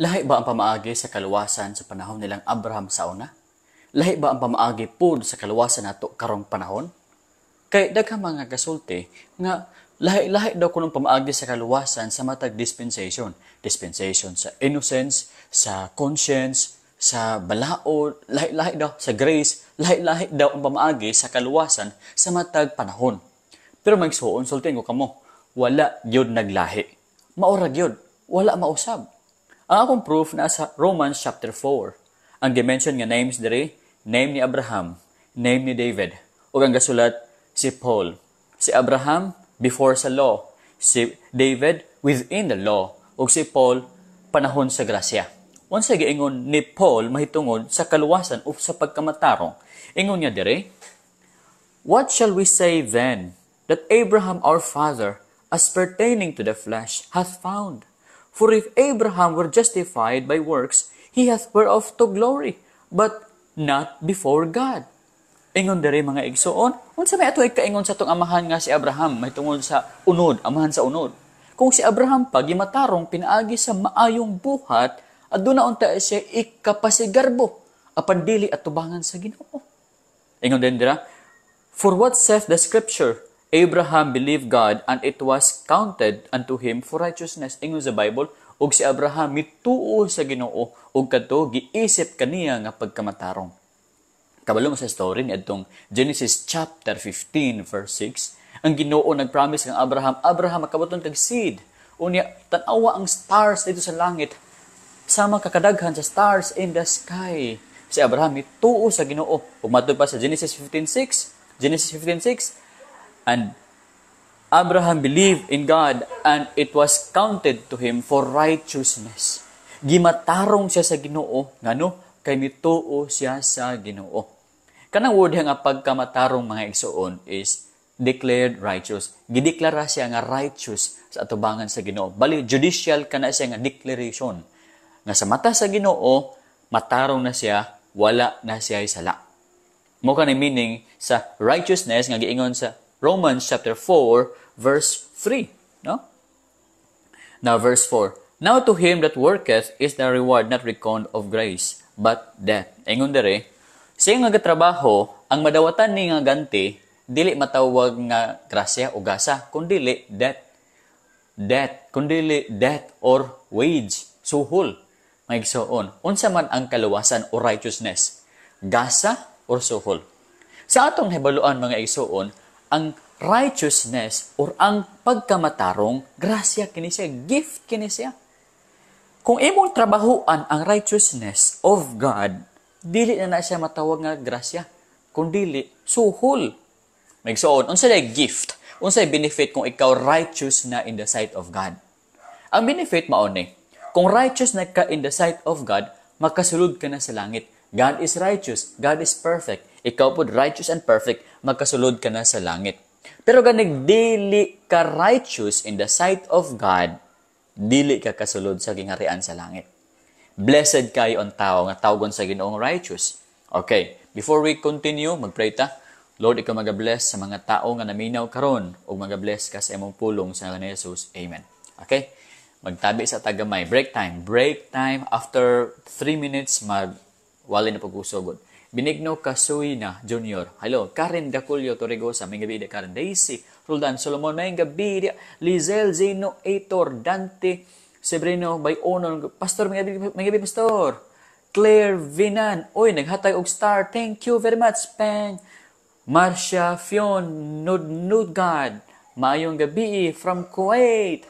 Lahi ba ang pamaagi sa kaluwasan sa panahon nilang Abraham sa una? Lahi ba ang pamaagi pod sa kaluwasan nato karong panahon? Kay daghang mga gasulti nga lahi-lahi daw kunong pamaagi sa kaluwasan sa matag dispensation. Dispensation sa innocence, sa conscience, sa balaod, lahi-lahi daw sa grace, lahi-lahi daw ang pamaagi sa kaluwasan sa matag panahon. Pero magsuon, sultihin ko kamo, wala gyud naglahi. Maura gyud, wala mausab. Ang akong proof naa sa Romans chapter 4. Ang dimension nga names diri, name ni Abraham, name ni David, ug ang gasulat si Paul. Si Abraham before sa law, si David within the law, ug si Paul panahon sa grasya. Unsa giingon ni Paul mahitungod sa kaluwasan o sa pagkamatarong? Ingon niya diri, "What shall we say then that Abraham our father, as pertaining to the flesh, hath found? For if Abraham were justified by works, he hath whereof to glory, but not before God." Ingon diri, mga igsoon, unsa may ato ikaingon sa atong amahan nga si Abraham mahitungod sa unod, amahan sa unod? Kung si Abraham pa gimatarong pinaagi sa maayong buhat, aduna unta siya ikapasigarbo apan dili atubangan sa Ginoo. Ingon din dira, "For what saith the scripture? Abraham believed God and it was counted unto him for righteousness." Ingon sa Bible, ug si Abraham mituo sa Ginoo ug kadto giisip kaniya nga pagkamatarong. Kabalo mo sa story ni adtong Genesis chapter 15 verse 6. Ang Ginoo nagpromise kang Abraham, "Abraham, makabuton kag seed. Unya tan-awa ang stars dito sa langit. Sama kakadaghan sa stars in the sky." Si Abraham mituo sa Ginoo. Ug matud pa sa Genesis 15:6, Genesis 15:6, "And Abraham believed in God and it was counted to him for righteousness." Gimatarong siya sa Ginoo ngano kay mituo siya sa Ginoo. Kanang word nga pagkamatarong, mga igsoon, is declared righteous. Gideklara siya nga righteous sa atubangan sa Ginoo. Bali judicial kana siya nga declaration. Nga sa mata sa Ginoo, matarong na siya, wala na siya sala. Mao kani meaning sa righteousness nga giingon sa Romans chapter 4 verse 3, no? Now verse 4. "Now to him that worketh is the reward not reckoned of grace, but debt." Ingon dere, siya nga gatrabaho, ang madawatan ni nga ganti, dili matawag nga grasya o gasa, kundili debt. Debt, kundili debt or wage, suhol. Mga igsoon, unsa man ang kaluwasan o righteousness? Gasa or suhol? Sa atong hibaluan, mga igsoon, ang righteousness or ang pagkamatarong, grasya kini siya, gift kini siya. Kung imong trabahuan ang righteousness of God, dili na na siya matawag nga grasya, kundili suhol. Mga igsoon, unsa day gift? Unsay benefit kung ikaw righteous na in the sight of God? Ang benefit mao ni, kung righteous na ka in the sight of God, makasulod ka na sa langit. God is righteous, God is perfect. Ikaw pod righteous and perfect, makasulod ka na sa langit. Pero ganig dili ka righteous in the sight of God, dili ka kasulod sa gingharian sa langit. Blessed kayo ang tao nga tawgon sa Ginoong righteous. Okay, before we continue, magpray ta. Lord, ikaw magabless sa mga tao nga naminaw karon ug magabless ka sa imong pulong sa ngalan ni Jesus. Amen. Okay? Magtabi sa ta gamay. Break time. Break time after 3 minutes mag wali na pag-usugod. Benigno Casuina Jr. Hello. Karen Daculio Torregosa. May gabi Karen. Daisy Roldan Solomon. May gabi. Lizelle Zeno Aitor. Dante Sebrino Bayonon. Pastor, may gabi, Pastor. Claire Vinan. Uy, naghatag og star. Thank you very much, Peng. Marcia Fion Nudnudgad. Maayong gabi from Kuwait.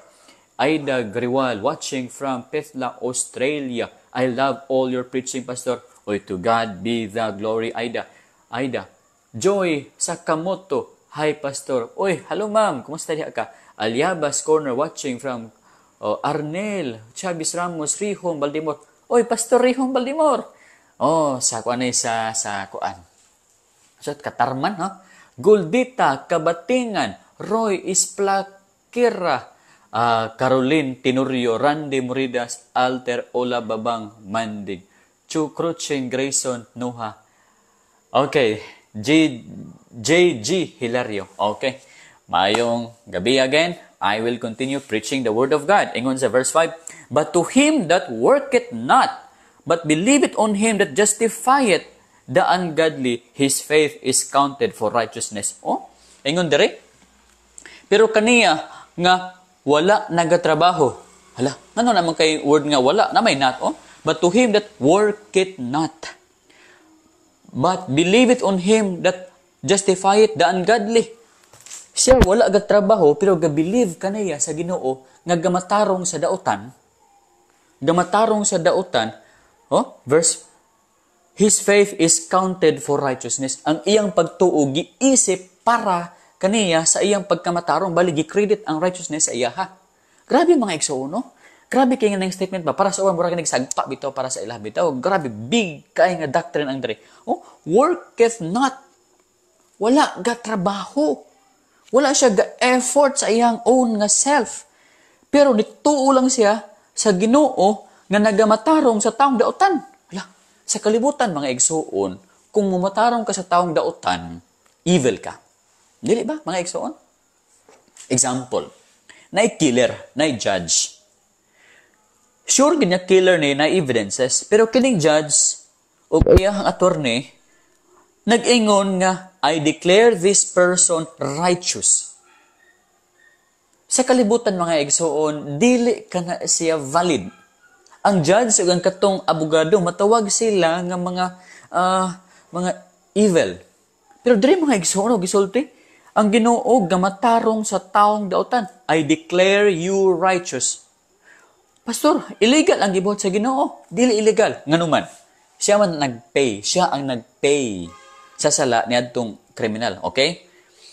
Aida Griwal watching from Petla, Australia. I love all your preaching, Pastor. Oy, to God be the glory, Aida. Aida. Joy Sakamoto. Hi, Pastor. Oy, hello, ma'am. Kumusta diha ka? Aliabas Corner watching from, oh, Arnel, Chavez Ramos, Rihong Baldimor. Oy, Pastor Rihong Baldimor. Oh, sa kuan ay sa kuan. Sa Katarman, ha? Guldita Kabatingan, Roy Isplakira, Caroline Tenorio, Randy Moridas, Alter Ola Babang Mandig, Chu Cruchin Grayson Nuha. Okay, G JG Hilario. Okay. Maayong gabi again. I will continue preaching the word of God. Ingon sa verse 5, But to him that worketh not, but believeth on him that justifieth the ungodly, his faith is counted for righteousness. Oh, ingon dire. Pero kaniya nga wala nagatrabaho. Hala, ngano naman kay word nga wala, na may not, oh? But to him that worketh not, but believeth on him that justifieth the ungodly. Siya wala gatrabaho pero ga-believe kaniya sa Ginoo nga gamatarong sa dautan. Gamatarong sa dautan, oh, verse, his faith is counted for righteousness. Ang iyang pagtuo giisip para kaniya sa iyang pagkamatarong, bali gi-credit ang righteousness sa iya ha. Grabe, mga igsoon, no? Grabe kay nga ning statement ba para sa uwan, mura kay nagsagpa bitaw para sa ilah bitaw. Grabe big kay nga doctrine ang diri. Oh, worketh not. Wala ga trabaho. Wala siya ga effort sa iyang own nga self. Pero nituo lang siya sa Ginoo nga nagamatarong sa taong dautan. Hala, sa kalibutan, mga igsuon, kung mumatarong ka sa taong dautan, evil ka. Dili ba, mga igsuon? Example, naay killer, naay judge. Sure gid niya killer ni na evidences, pero kining judge ug iyang attorney nag-ingon nga, "I declare this person righteous." Sa kalibutan, mga igsuon, dili ka na siya valid. Ang judge ug ang katong abogado, matawag sila nga mga evil. Pero diri, mga igsuon, og gisulti, ang Ginoo gamatarong sa taong dautan. "I declare you righteous." Pastor, illegal ang gibuhat sa Ginoo. Dili illegal. Nganuman, siya man nagpay. Siya ang nagpay sa sala niadtong kriminal. Okay?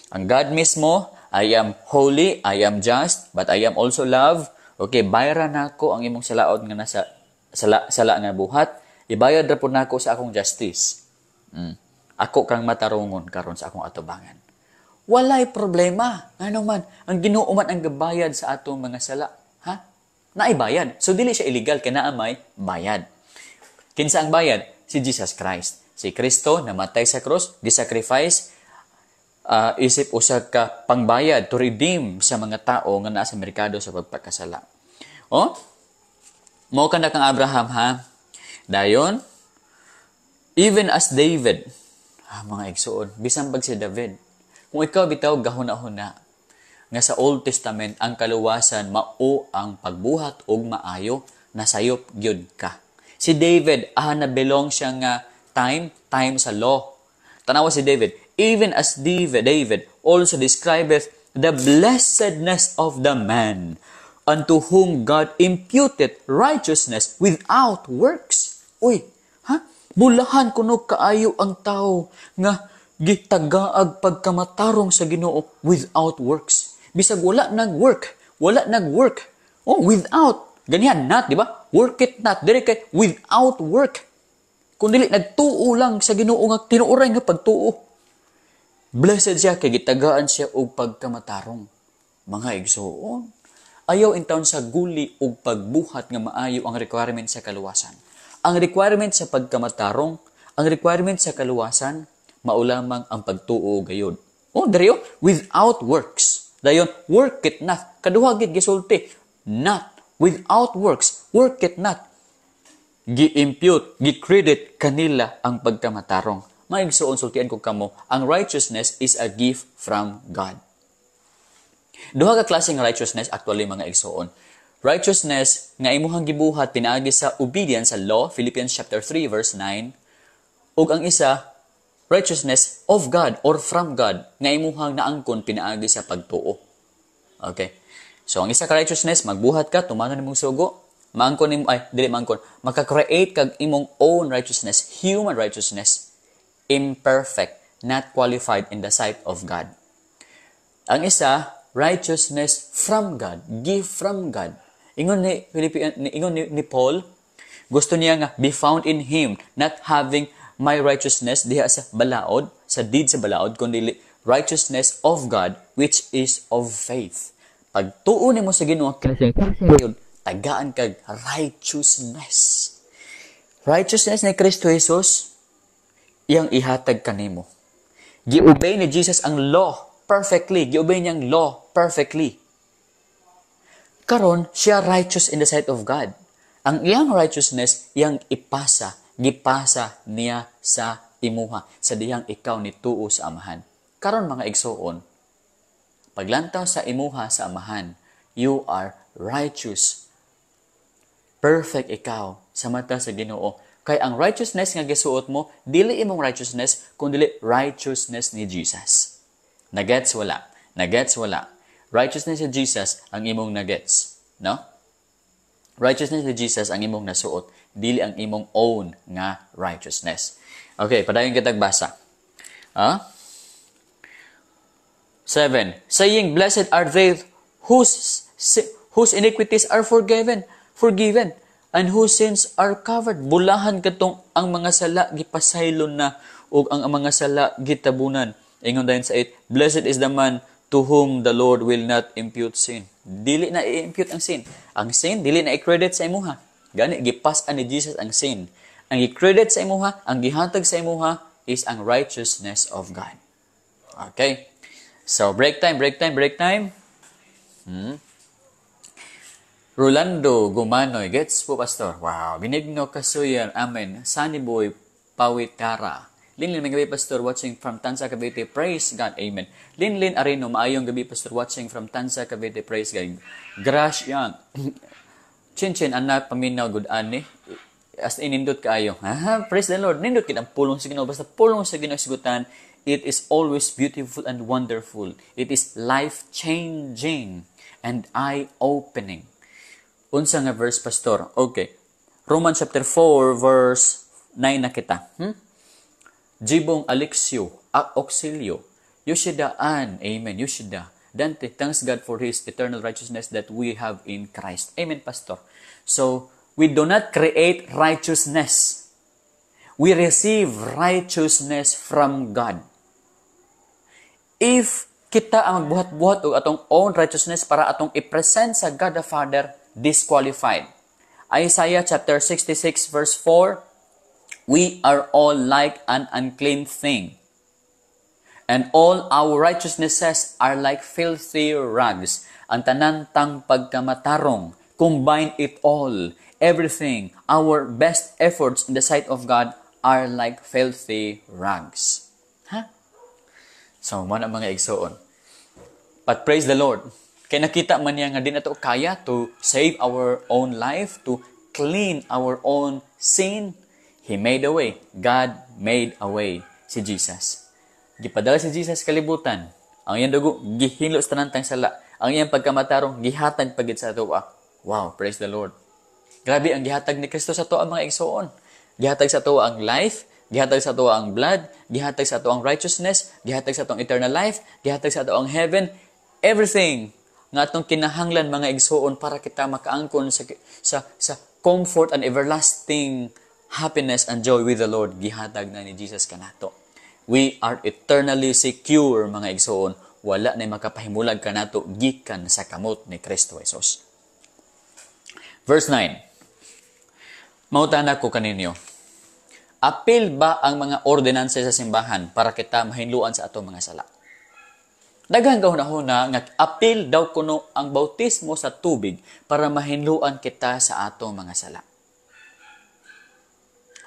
Ang God mismo, "I am holy, I am just, but I am also love." Okay, bayaran nako ang imong salaod nga nasa sala, sala nga buhat. Ibayad ra pud nako sa akong justice. Ako kang matarungon karon sa akong atubangan. Walay problema. Ano man, ang Ginoo man ang gabayad sa atong mga sala. Ha? Naay bayad. So dili siya illegal kay naa may bayad. Kinsa ang bayad? Si Jesus Christ. Si Kristo namatay sa cross, gisacrifice isip usa ka pangbayad to redeem sa mga tao nga naa sa merkado sa pagpakasala. Oh? Mao ka na kang Abraham ha. Dayon, even as David, ah, mga igsuon, bisan pag si David, kung ikaw bitaw gahuna-huna nga sa Old Testament ang kaluwasan mao ang pagbuhat og maayo, nasayop gyud ka. Si David, ah, na belong siya nga time, time sa law. Tanawa si David, even as David also describeth the blessedness of the man unto whom God imputed righteousness without works. Uy, ha? Bulahan kuno kaayo ang tao nga gitagaag pagkamatarong sa Ginoo without works. Bisag wala nag-work, wala nag-work. Oh, without. Ganyan, not, di ba? Work it not. Diri kay without work. Kung dili nagtuo lang sa Ginoo nga tinuoray nga pagtuo. Blessed siya kay gitagaan siya og pagkamatarong. Mga igsuon, ayaw intawon sa guli og pagbuhat nga maayo ang requirement sa kaluwasan. Ang requirement sa pagkamatarong, ang requirement sa kaluwasan, mao lamang ang pagtuo gayod. Oh, diri oh, without works. Dayon, work it not. Kaduha gid gisulti, not without works, work it not. Gi-impute, gi-credit kanila ang pagkamatarong. Mga igsuon, sultian ko kamo, ang righteousness is a gift from God. Duha ka klase nga righteousness actually, mga igsuon. Righteousness nga imuhang gibuhat pinaagi sa obedience sa law, Philippians chapter 3 verse 9, ug ang isa, righteousness of God or from God nga imuhang naangkon pinaagi sa pagtuo. Okay. So ang isa ka righteousness, magbuhat ka, tumanon nimong sugo, maangkon nimo, ay dili maangkon, maka-create kag imong own righteousness, human righteousness, imperfect, not qualified in the sight of God. Ang isa, righteousness from God, gift from God. Ingon ni Philippian, ingon ni Paul, gusto niya nga be found in him, not having my righteousness diha sa balaod, sa deed sa balaod, kundi righteousness of God which is of faith. Pagtuo nimo sa Ginoo, tagaan kag righteousness. Righteousness ni Kristo Jesus iyang ihatag kanimo. Gi-obey ni Jesus ang law perfectly. Gi-obey niyang law perfectly. Karon, siya righteous in the sight of God. Ang iyang righteousness, iyang ipasa, gipasa niya sa imuha, sa dihang ikaw nituo sa Amahan. Karon, mga igsuon, paglantaw sa imuha sa Amahan, you are righteous. Perfect ikaw sa mata sa Ginoo. Kay ang righteousness nga gisuot mo, dili imong righteousness, kundi righteousness ni Jesus. Nagets wala? Nagets wala? Righteousness ni Jesus ang imong nagets. No? Righteousness ni Jesus ang imong nasuot, dili ang imong own nga righteousness. Okay, padayon kitag basa. Ah? 7. Saying, "Blessed are they whose iniquities are forgiven, and whose sins are covered." Bulahan katong ang mga sala gipasaylon na ug ang mga sala gitabunan. Ingon dayon sa 8, "Blessed is the man to whom the Lord will not impute sin." Dili na i-impute ang sin. Ang sin, dili na i-credit sa imuha. Gani, gipas-an ni Jesus ang sin. Ang i-credit sa imuha, ang gihatag sa imuha, is ang righteousness of God. Okay? So, break time, break time, break time. Rolando Gumanoy, gets po, Pastor. Wow, Benigno Kasuyan, amen. Sunny Boy Pawitara. Linlin, may gabi, Pastor, watching from Tanza, Cavite. Praise God, amen. Linlin Areno, maayong gabi, Pastor, watching from Tanza, Cavite. Praise God. Gracian. Chin Chin, anak, paminaw, good ani. As in, nindot kaayo. Ha? Praise the Lord. Nindot kid ang pulong sa Ginoo. Basta pulong sa Ginoo sigutan, it is always beautiful and wonderful. It is life-changing and eye-opening. Unsa nga verse, Pastor? Okay. Romans chapter 4, verse 9 na kita. Jibong Alexio, Auxilio, Yoshida Ann, amen, Yoshida. Dante, thanks God for His eternal righteousness that we have in Christ. Amen, Pastor. So, we do not create righteousness. We receive righteousness from God. If kita ang magbuhat-buhat og atong own righteousness para atong i-present sa God the Father, disqualified. Isaiah chapter 66 verse 4, "We are all like an unclean thing, and all our righteousnesses are like filthy rags." Ang tanan tang pagkamatarong, combine it all, everything, our best efforts in the sight of God are like filthy rags. Ha? So, mao na, mga igsoon. But praise the Lord. Kay nakita man niya nga di nato kaya to save our own life, to clean our own sin. He made a way. God made a way. Si Jesus. Gipadala si Jesus kalibutan. Ang iyang dugo, gihinlo sa tanan tang sala. Ang iyang pagkamatarong, gihatag pa gid sa atoa. Wow, praise the Lord. Grabe ang gihatag ni Kristo sa atoa, mga igsoon. Gihatag sa atoa ang life, gihatag sa atoa ang blood, gihatag sa ato ang righteousness, gihatag sa ato ang eternal life, gihatag sa ato ang heaven, everything nga atong kinahanglan, mga igsoon, para kita makaangkon sa comfort and everlasting happiness and joy with the Lord, gihatag na ni Jesus kanato. We are eternally secure, mga igsoon. Wala na makapahimulag kanato gikan sa kamot ni Kristo Jesus. Verse 9. Mangutana ko kaninyo. Apil ba ang mga ordinansa sa simbahan para kita mahinluan sa atong mga sala? Daghang gahuna-huna nga apil daw kuno ang bautismo sa tubig para mahinluan kita sa atong mga sala.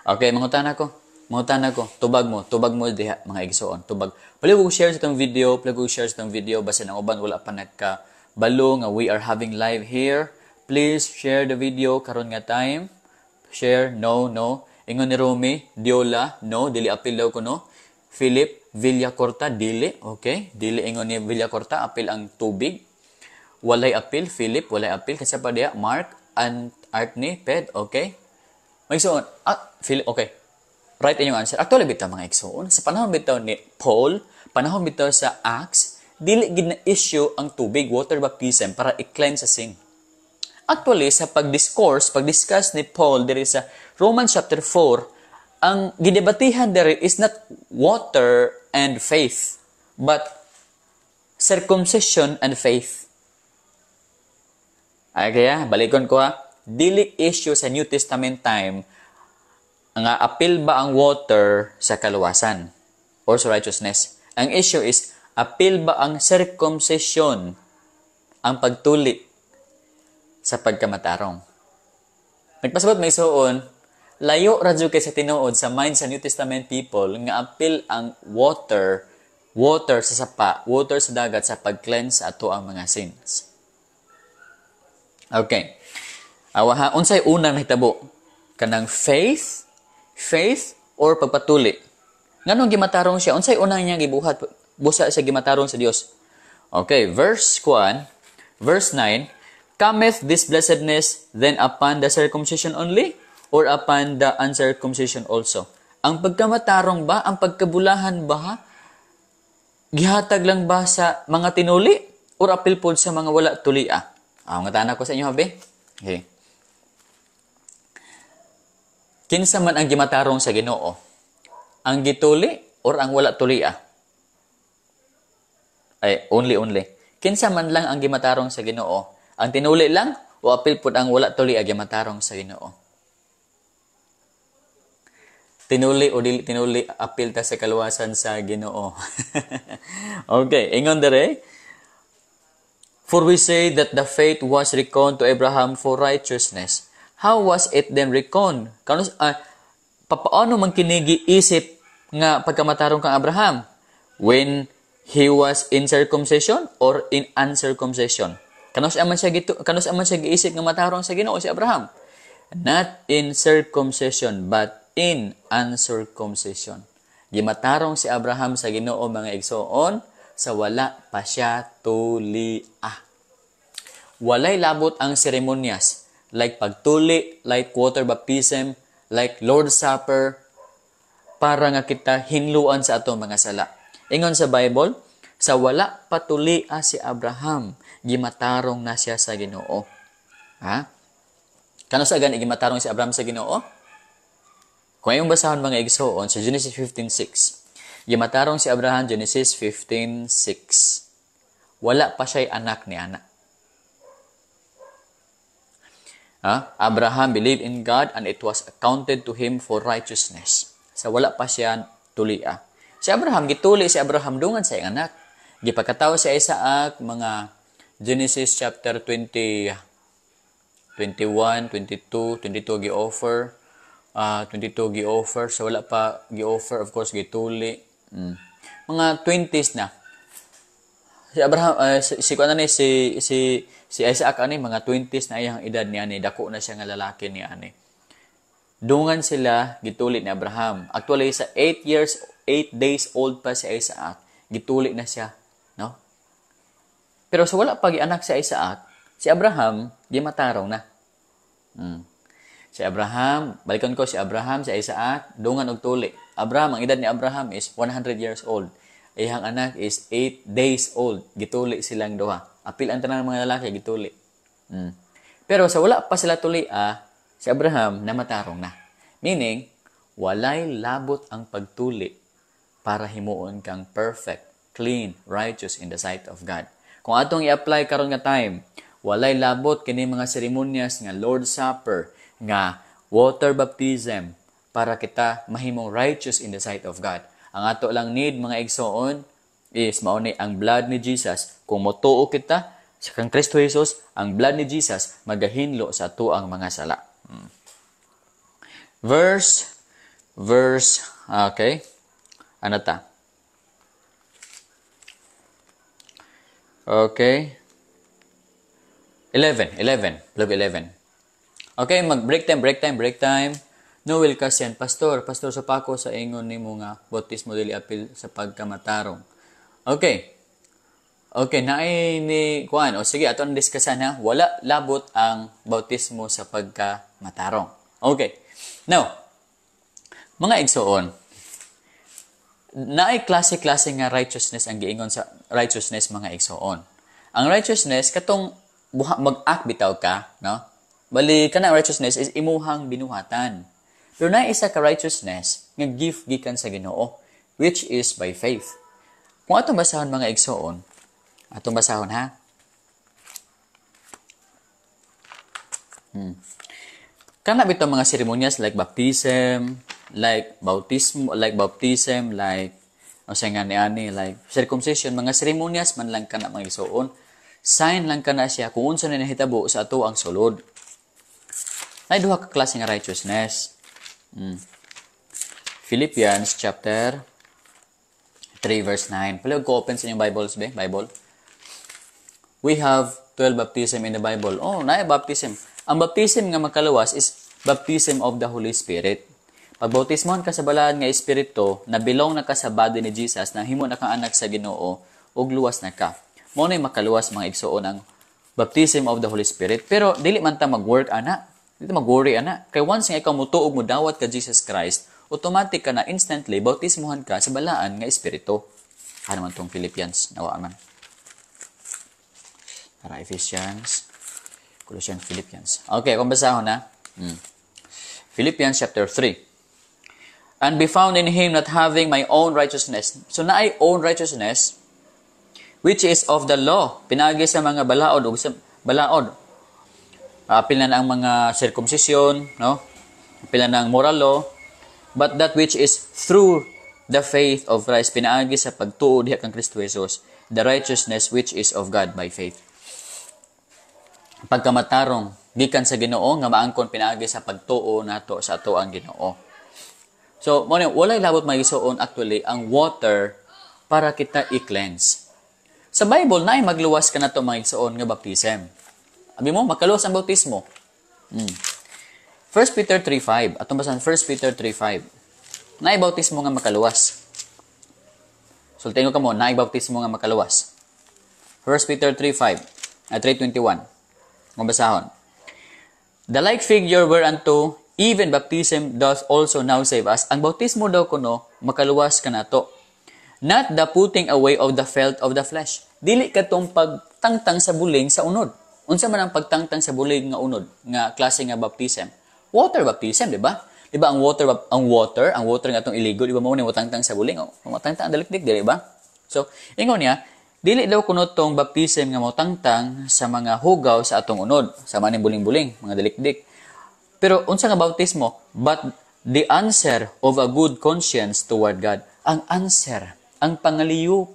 Okay, mangutana ko. Mangutana ko. Tubag mo diha, mga igsoon. Tubag. Pwede ko share sa itong video, pwede ko share sa itong video basta ang uban wala pa nagkabalo nga we are having live here. Please share the video karon nga time. Share, no, no. Ingon ni Romy, Diola, no, dili apil daw kuno. Philip Villacorta, dili, okay. Dili, ingon ni Villacorta, apil ang tubig. Walay apil, Philip, walay apil. Kasi pa diya, Mark, and Artney, Ped, okay. May igsoon, ah, Philip, okay. Right inyong answer. Actually, bitaw, mga igsoon, sa panahon bitaw ni Paul, panahon bitaw sa Acts, dili gid na issue ang tubig, water baptism, para i-cleanse sa sin. Actually, sa pag-discourse, pag-discuss ni Paul diri sa Romans chapter 4, ang gidebatihan diri is not water and faith, but circumcision and faith. Ay, kaya, balikon ko ha. Dili issue sa New Testament time nga apil ba ang water sa kaluwasan or sa righteousness. Ang issue is, apil ba ang circumcision, ang pagtuli, sa pagkamatarong? Nagpasabot, mga igsoon, layo ra jud kay sa tinuod sa mind sa New Testament people nga apil ang water, water sa sapa, water sa dagat sa pag-cleanse sa ato ang mga sins. Okay. Awa ha, unsay unang nahitabo? Kanang faith, faith or pagpatuli? Nganong gimatarong siya? Unsay unang niyang gibuhat busa siya gimatarong sa Dios? Okay, verse 1, verse 9, "Cometh this blessedness then upon the circumcision only or upon the uncircumcision also?" Ang pagkamatarong ba, ang pagkabulahan ba, gihatag lang ba sa mga tinuli or apil pod sa mga wala tulia? Ah, nga ko sa inyo, habi. Okay. Kinsa man ang gimatarong sa Ginoo? Ang gituli or ang wala tulia? Ay, only, only. Kinsa man lang ang gimatarong sa Ginoo? Ang tinuli lang o apil pud ang wala tuli ang gimatarong sa Ginoo? Tinuli o dili tinuli, apil ta sa kaluwasan sa Ginoo. Okay, ingon dere. "For we say that the faith was reckoned to Abraham for righteousness. How was it then reckoned?" Kanus papaano man kini giisip nga pagkamatarong kang Abraham? When he was in circumcision or in uncircumcision? Kanus man siya giisip nga matarong sa Ginoo si Abraham? Not in circumcision but in uncircumcision. Gimatarong si Abraham sa Ginoo, mga igsoon, sa wala pa siya tulia. Walay labot ang seremonyas like pagtuli, like water baptism, like Lord's Supper para nga kita hinluan sa atong mga sala. Ingon sa Bible, sa wala pa tulia si Abraham, gimatarong na siya sa Ginoo. Ha? Kano sa gani gimatarong si Abraham sa Ginoo? Kung iyong basahon, mga igsoon, sa Genesis 15:6. Gimatarong si Abraham Genesis 15:6. Wala pa siya'y anak ni anak. Ha? Abraham believed in God and it was accounted to him for righteousness. Sa wala pa siya tulia. Si Abraham, gituli si Abraham dungan sa iyang anak. Gipakatawo si Isaac mga Genesis chapter 20, 21, 22, 22 gi-offer. 22 gi-offer. So wala pa gi-offer, of course, gituli. Mga 20s na. Si Abraham, si, si, si, si, si, si Isaac ani, mga 20s na iyang edad niya ni, dako na siya nga lalaki niya ani. Dungan sila gituli ni Abraham. Actually, sa 8 years, 8 days old pa si Isaac, gituli na siya, no? Pero sa wala pa gianak si Isaac, si Abraham gimatarong na. Si Abraham, balikan ko si Abraham, si Isaac, dungan og tuli. Abraham, ang edad ni Abraham is 100 years old. Iyang anak is 8 days old. Gituli silang duha. Apil ang tanan mga lalaki, gituli. Pero sa wala pa sila tuli, si Abraham namatarong na. Meaning, walay labot ang pagtuli para himuon kang perfect, clean, righteous in the sight of God. Kung atong i-apply karon nga time, walay labot kini mga seremonyas nga Lord's Supper, nga water baptism para kita mahimong righteous in the sight of God. Ang ato lang need, mga igsoon, is mao ni ang blood ni Jesus. Kung motuo kita sa kang Kristo Jesus, ang blood ni Jesus magahinlo sa ato ang mga sala. Verse, okay. Ano ta? Okay. 11, 11, plug 11. Okay, mag-break time, break time, break time. Noel Kasian, "Pastor, Pastor, sa pako sa ingon nimo nga bautismo dili apil sa pagkamatarong." Okay. Okay, naay ni kuan. O sige, ato ang diskusan ha. Wala labot ang bautismo sa pagkamatarong. Okay. Now, mga igsoon, naay klase-klase nga righteousness ang giingon sa righteousness, mga igsoon. Ang righteousness katong buha mag-act bitaw ka, no? Bali kana righteousness is imuhang binuhatan. Pero naay isa ka righteousness nga gift gikan sa Ginoo, which is by faith. Kung atong basahon, mga igsoon, atong basahon ha. Kana bitaw mga seremonyas like baptism, like bautismo, like baptism, like o nga ni ani, like circumcision, mga seremonyas man lang kana, mga igsoon. Sign lang kana siya kung unsa na nahitabo sa ato ang sulod. Nay duha ka klase nga righteousness. Philippians chapter 3 verse 9. Palihog ko open sa inyong Bibles, be? Bible. We have 12 baptism in the Bible. Oh, naay baptism. Ang baptism nga makaluwas is baptism of the Holy Spirit. Pag bautismohan ka sa balaan nga Espiritu, na belong na ka sa body ni Jesus, na himo na kang anak sa Ginoo, ug luwas na ka. Mao na makaluwas, mga igsuon, ang baptism of the Holy Spirit. Pero dili man ta mag-work ana. Dili ta mag-worry ana. Kay once nga ikaw motuo, modawat ka Jesus Christ, automatic ka na, instantly bautismohan ka sa balaan nga Espiritu. Ano man tong Philippians? Nawa man. Para Ephesians, Colossians, Philippians. Okay, kung basahon na. Philippians chapter 3. "And be found in Him, not having my own righteousness." So naay own righteousness which is of the law. Pinagi sa mga balaod ug sa balaod. Apil na ang mga circumcision, no? Apil na ang moral law, but that which is through the faith of Christ, pinaagi sa pagtuo diha kang Kristo Jesus, the righteousness which is of God by faith. Pagkamatarong gikan sa Ginoo nga maangkon pinaagi sa pagtuo nato sa ato ang Ginoo. So, mo walay labot, mga igsuon, actually ang water para kita i-cleanse. Sa Bible, naay magluwas ka nato, mga igsuon, nga baptism. Abi mo, makaluwas ang bautismo. 1 Peter 3.5. Atong basahan 1 Peter 3.5. Naay bautismo nga makaluwas. Sultihin ko kamo, naay bautismo nga makaluwas. 1 Peter 3.5 at 3.21. Kung basahon. "The like figure whereunto even baptism doth also now save us." Ang bautismo daw kuno makaluwas ka nato. "Not the putting away of the filth of the flesh." Dili katong pagtangtang sa buling sa unod. Unsa man ang pagtangtang sa buling nga unod nga klase nga baptism? Water baptism, di ba? Di ba ang water nga atong iligo, di ba mao ni motangtang sa buling? Oh, motangtang ang dalikdik, di ba? So, ingon niya, dili daw kuno tong baptism nga motangtang sa mga hugaw sa atong unod, sa maning buling-buling, mga dalikdik. Pero unsa nga bautismo? "But the answer of a good conscience toward God." Ang answer, ang pangaliyo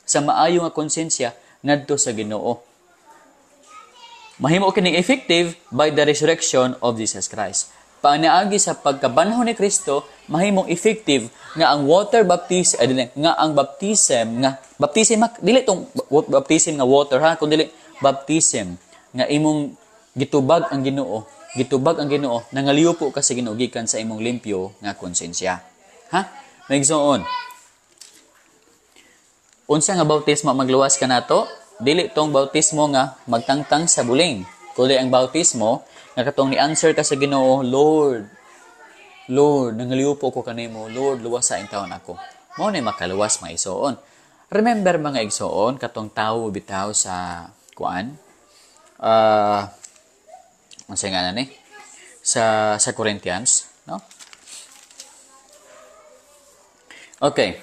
sa maayo nga konsensya ngadto sa Ginoo. Mahimo kining effective by the resurrection of Jesus Christ. Panaagi sa pagkabanhaw ni Kristo, mahimong effective nga ang water baptism, ay, nga ang baptism nga baptism, dili tong baptism nga water ha, kundi baptism nga imong gitubag ang Ginoo, gitubag ang Ginoo, nangaliyo ka sa Ginoo gikan sa imong limpyo nga konsensya. Ha? Mga igsoon. Unsa nga bautismo magluwas ka nato? Dili tong bautismo nga magtangtang sa buling. Kundi ang bautismo nga katong ni answer ka sa Ginoo, "Lord, Lord, nangaliupo ko kanimo, Lord, luwasa intawon ako." Mao ni makaluwas, mga igsoon. Remember, mga igsoon, katong tawo bitaw sa kuan? Unsa nga na ni? Sa Corinthians, no? Okay.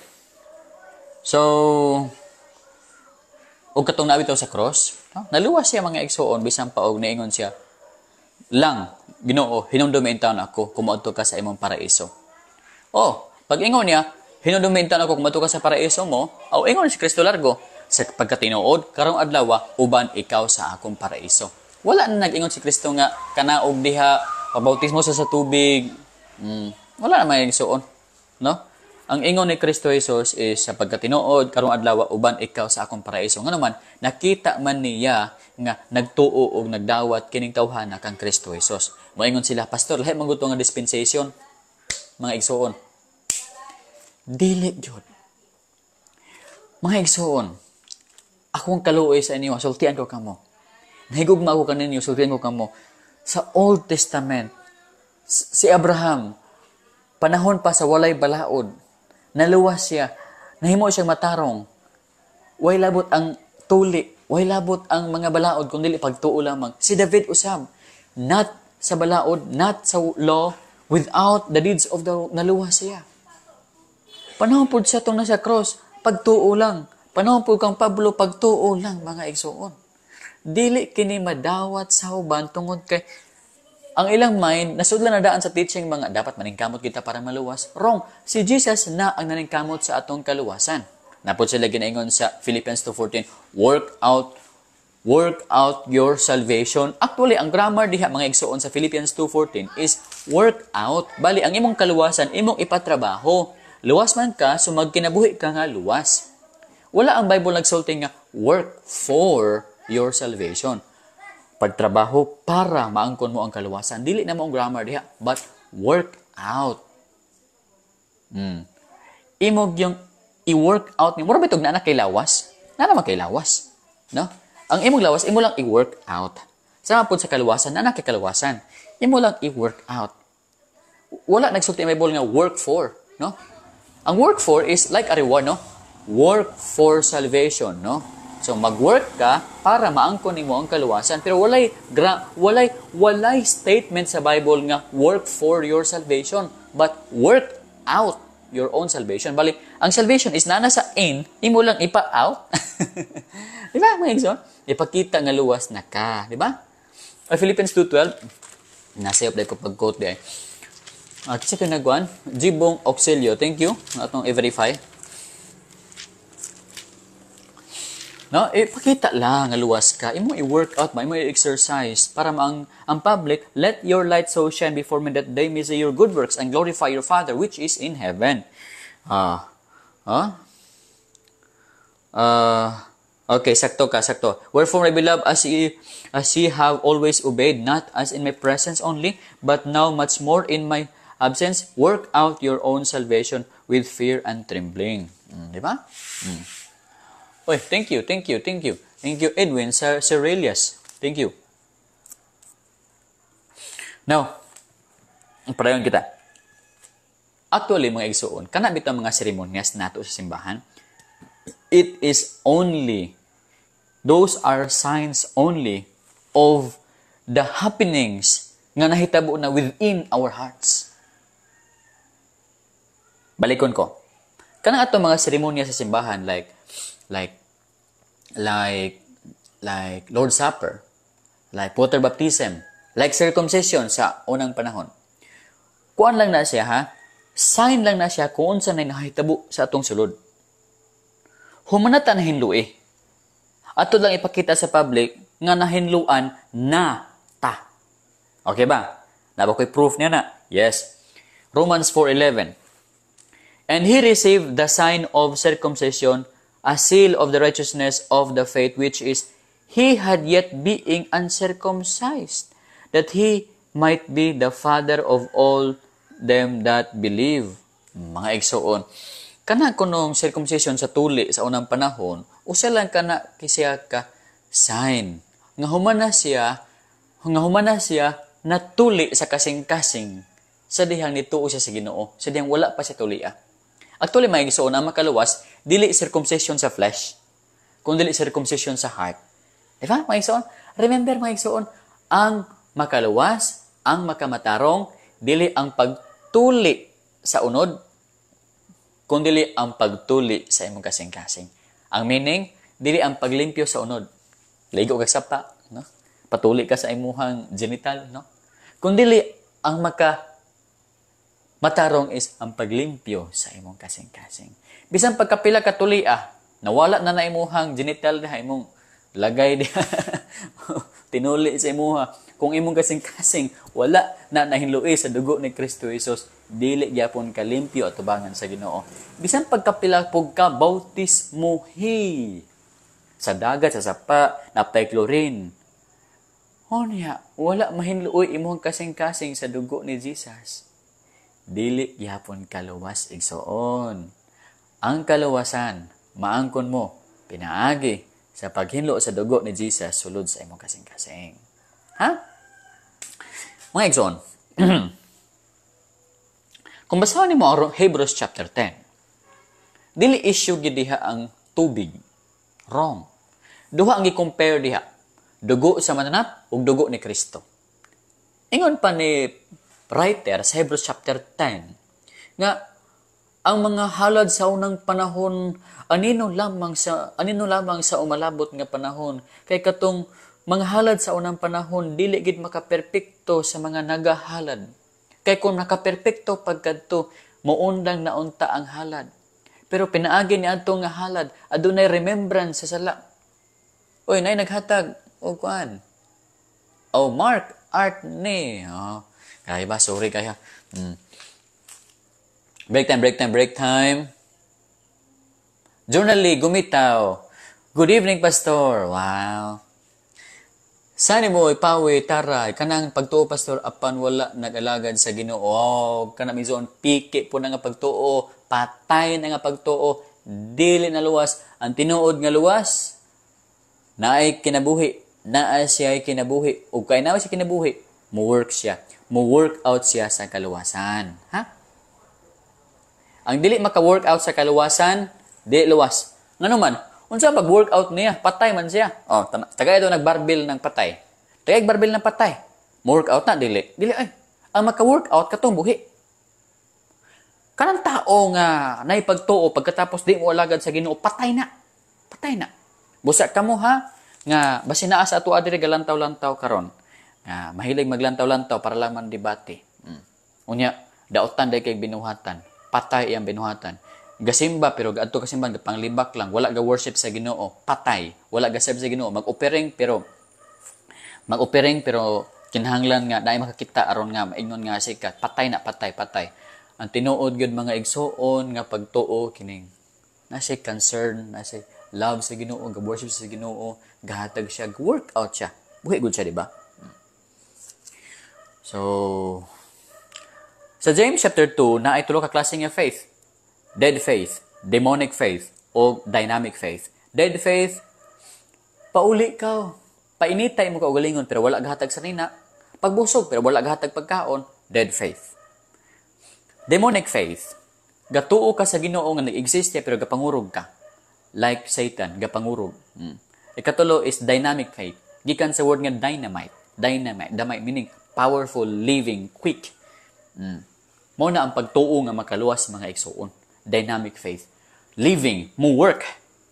So, ug katong naa bitaw sa cross, no? Naluwas siya, mga igsoon, bisan pa og niingon siya lang, "Ginoo, hinumdumi intawon ako kung moadto ka sa imong paraiso." Oh, pag ingon niya, "Hinumdumi intawon ako kung moadto ka sa paraiso mo," aw, ingon si Kristo largo, "Sa pagkatinuod, karong adlaw uban ikaw sa akong paraiso." Wala na nag-ingon si Kristo nga kanaog diha, pabautismo sa tubig. Wala na may igsuon, no? Ang ingon ni Kristo Jesus is, "Sa pagkatinuod, karong adlaw uban ikaw sa akong paraiso." Ngano man, nakita man niya nga nagtuo og nagdawat kining tawhana kang Kristo Jesus. Moingon sila, "Pastor, lahi man nga dispensation." Mga igsuon, dili jud. Mga igsuon, akong kaluoy sa inyo, sultian ko kamo. Nahigugma ko kaninyo, sultian ko kamo. Sa Old Testament, si Abraham, panahon pa sa walay balaod, naluwas siya, nahimo siyang matarong. Way labot ang tuli, way labot ang mga balaod, kung dili pagtuo lamang. Si David usab, not sa balaod, not sa law, without the deeds of the law, naluwas siya. Panahon po siya itong nasa cross, pagtuo lang. Panahon po kang Pablo, pagtuo lang, mga igsuon. Dili kini madawat sa uban tungod kay ang ilang mind, nasudlan na daan sa teaching mga dapat maningkamot kita para maluwas. Wrong. Si Jesus na ang naningkamot sa atong kaluwasan. Napod sila ginaingon sa Philippians 2.14, work out Work out your salvation. Actually, ang grammar diha, mga igsoon, sa Philippians 2:14 is work out. Bali, ang imong kaluwasan, imong ipatrabaho. Luwas man ka, so magkinabuhi ka nga luwas. Wala ang Bible nagsulti nga work for your salvation. Pagtrabaho para maangkon mo ang kaluwasan. Dili na mo ang grammar diha, but work out. Imog yung i-work out ni. Mura bitog na na kay lawas? Na naman kay lawas. No? Ang imong lawas, imo lang i-work out. Sama pod sa kaluwasan, na kay kaluwasan. Imo lang i-work out. Wala nagsulti ang Bible nga work for, no? Ang work for is like a reward, no? Work for salvation, no? So mag-work ka para maangkon nimo ang kaluwasan, pero walay statement sa Bible nga work for your salvation, but work out your own salvation. Bali, ang salvation is naa sa in, imo lang ipa-out. Di ba, mga igsoon? Ipakita nga luwas na ka, di ba? Philippians 2:12, nasayop dahil ko pag-quote di ay. Kasi ito nagwan, Jibong Auxilio, thank you, atong i-verify. No, ipakita lang nga luwas ka. Imo i-work out ba, imo i-exercise para ang public, let your light so shine before men that they may see your good works and glorify your Father which is in heaven. Okay, sakto ka, sakto. Wherefore, my beloved, as ye have always obeyed, not as in my presence only, but now much more in my absence, work out your own salvation with fear and trembling. Di ba? Oy, thank you, thank you, thank you. Thank you, Edwin Cerelius. Thank you. Now, padayon kita. Actually, mga igsoon, kana bitaw mga seremonyas nato sa simbahan, it is only, those are signs only of the happenings nga nahitabo na within our hearts. Balikon ko. Kanang ato mga seremonya sa simbahan like Lord's Supper, like water baptism, like circumcision sa unang panahon. Kuan lang na siya, ha? Sign lang na siya kung unsa na nahitabo sa atong sulod. Humanata na hinlui. Ato lang ipakita sa public nga nahinluan na ta. Okay ba? Naba ko'y proof niya na? Yes. Romans 4:11. And he received the sign of circumcision, a seal of the righteousness of the faith, which is, he had yet being uncircumcised, that he might be the father of all them that believe. Mga igsoon, kana kunong circumcision sa tuli sa unang panahon, usa lang kana siya ka sign nga humana siya natuli sa kasing-kasing sa dihang nituo siya sa Ginoo, sa dihang wala pa siya tulia. Actually, mga igsoon, ang makaluwas dili circumcision sa flesh, kun dili circumcision sa heart. Di ba, mga igsoon? Remember, mga igsoon, ang makaluwas, ang makamatarong, dili ang pagtuli sa unod, kun dili ang pagtuli sa imong kasing-kasing. Ang meaning, dili ang paglimpyo sa unod. Ligo ka sapa, no? Patuli ka sa imuhang genital, no? Kun dili ang maka matarong is ang paglimpyo sa imong kasing-kasing. Bisan pagkapila ka tuli, nawala na na imuhang genital diha, imong lagay diha, tinuli sa imuha. Kung imong kasing-kasing wala na nahinlui sa dugo ni Kristo Jesus, dili gyapon kalimpyo at tubangan sa Ginoo. Bisan pagkapila pug ka bautismohi sa dagat, sa sapa, napay chlorine. Onya, wala mahinluoy imong kasing-kasing sa dugo ni Jesus. Dili gyapon kaluwas, igsoon. Ang kaluwasan maangkon mo pinaagi sa paghinlo sa dugo ni Jesus sulod sa imong kasing-kasing. Ha? Mga igsoon, kung basahon nimo ang Hebrews chapter 10, dili issue gid diha ang tubig. Wrong. Duha ang gi-compare diha. Dugo sa mananap ug dugo ni Kristo. Ingon pa ni writer sa Hebrews chapter 10 nga ang mga halad sa unang panahon anino lamang sa umalabot nga panahon, kay katong mga halad sa unang panahon dili gid makaperpekto sa mga nagahalad. Kay kung nakaperpekto pagkadto, muundang na unta ang halad. Pero pinaagi ni adto nga halad, adunay remembrance sa sala. Uy, nay naghatag og kuan. Oh, Mark Art ni. Oh, kaya ba? Sorry kaya. Break time, break time, break time. Journally, gumitaw. Good evening, Pastor. Wow. Sani mo ipawi taray kanang pagtuo, Pastor, apan wala nag-alagad sa Ginoo. Oh, kanang mizon piki po na nga pagtuo, patay na nga pagtuo, dili na luwas. Ang tinuod nga luwas naay kinabuhi, naa siya kinabuhi ug kay naa siya kinabuhi, mo work siya, mo work out siya sa kaluwasan, ha? Ang dili maka-work out sa kaluwasan, dili luwas. Ngano man? Unsa pag-workout niya? Patay man siya. Oh, tagay ito nagbarbil ng patay. Tagay barbil ng patay. Mo-workout na dili. Dili ay. Ang maka-workout katong buhi. Kanang tao nga naipagtuo pagkatapos di mo alagad sa Ginoo, patay na. Patay na. Busa kamo ha nga basin naa sa ato diri galantaw-lantaw karon. Nga mahilig maglantaw-lantaw para lang man debate. Unya daotan day kay binuhatan. Patay iyang binuhatan. Gasimba pero gaadto ka simba panglibak lang, wala ga worship sa Ginoo, patay. Wala ga serve sa Ginoo, mag-offering pero kinahanglan nga naay makakita aron nga maingon nga sikat, patay na, patay, patay. Ang tinuod gyud, mga igsuon, nga pagtuo kining na siya concern, na siya love sa Ginoo, ga worship sa Ginoo, gahatag siya, work out siya. Buhi gud siya, di ba? So sa James chapter 2, na ay tulo ka klase nga faith: dead faith, demonic faith, o dynamic faith. Dead faith, pauli ka, painitay mo kaugalingon pero wala gahatag sa nina, pagbusog pero wala gahatag pagkaon, dead faith. Demonic faith, gatuo ka sa Ginoo nga nag-exist pero gapangurog ka. Like Satan, gapangurog. Ikatulo is dynamic faith. Gikan sa word nga dynamite. Dynamite, dynamite meaning powerful, living, quick. Mao na ang pagtuo nga makaluwas, mga igsuon. Dynamic faith. Living, mo work.